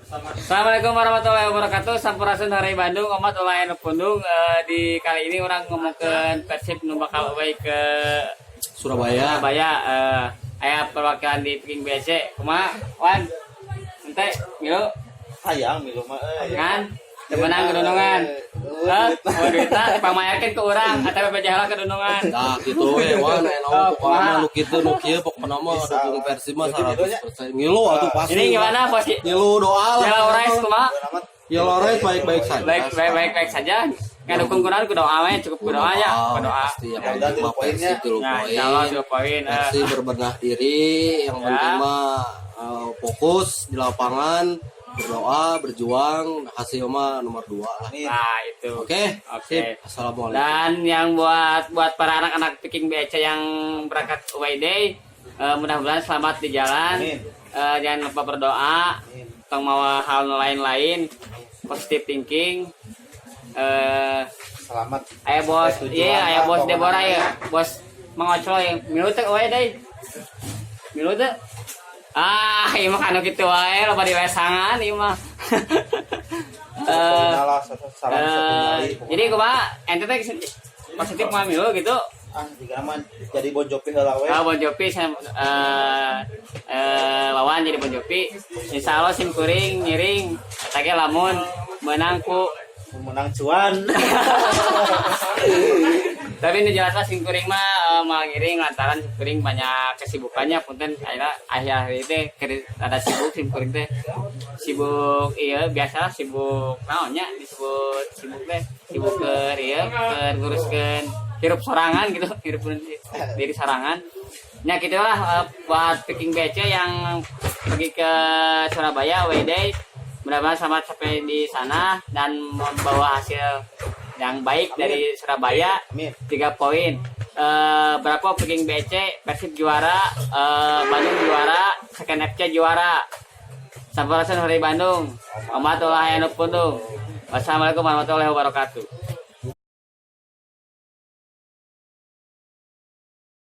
Assalamualaikum warahmatullahi wabarakatuh. Sampurasun dari Bandung, omat ulah anu pundung. Di kali ini urang ngomongkeun Persib nu bakal away ke Surabaya. Surabaya. Aya perwakilan di Viking BC. Kumaha? Wan. Ente milu? Hayang milu mah euy. Kan? Temenang kedunungan. Hah? Oh, duitna pangmayarkeun ke urang atau BPJH heula kedunungan. Nah, gitu we, wan, enak Oh, pokoknya kumaha? Mah nu kitu nu kieu pokokna mah dukung Persib mah 100%. Ngilu atuh pasti. Ini gimana posisi? Ngilu doa lah. Yellow Rice kumaha? Yellow Rice baik-baik saja. Baik baik baik baik saja. Nggak dukung kurang ku doa we, cukup ku doa ya, ku doa. Pasti yang Ya udah, penting mah tilu poinnya. Persib tilu Nah, poin. insyaallah tilu poin. Persib berbenah diri, yang Ya. penting mah fokus di lapangan, berdoa, berjuang, hasil mah nomor 2 lah. Amin. Nah, itu. Oke, Oke. sip. Assalamualaikum. Dan yang buat buat para anak-anak Viking BC yang berangkat away day, mudah-mudahan selamat di jalan. Amin. Jangan lupa berdoa, Amin. Tong mawa hal lain-lain, positive thinking. Selamat. Aya bos, Sampai tujuan iya, aya lah, bos pokoknya. Deborah ya, bos Mang Oclo yang milu teh away day. Milu teh. Ah, ieu mah kanu kitu wae, loba dilesangan ieu mah. Pokoknya lah, salam satu nyali. Jadi kumaha ente teh positif mah milu gitu? Ah, jika mah jadi Bon Jovi heula we. Ah, Bon Jovi saya lawan jadi Bon Jovi. Insya Allah sim kuring ngiring eta ge lamun menang ku Menang cuan. Tapi ini jelas lah sim kuring mah malah ngiring lantaran sim kuring banyak kesibukannya. Punten, akhirnya akhir-akhir itu ada sibuk sim kuring teh, sibuk, iya, biasa sibuk naonnya disebut sibuk teh, sibuk ke iya ke nguruskeun hirup sorangan gitu, hirup diri sorangan. Ya gitulah, buat Viking BC yang pergi ke Surabaya away day, mudah-mudahan selamat sampai di sana dan membawa hasil yang baik dari Surabaya. Amin. 3 poin. Berapa Viking BC, Persib juara, Bandung juara, Second FC juara. Sampurasun dari Bandung. Omat ulah anu pundung. Wassalamualaikum warahmatullahi wabarakatuh.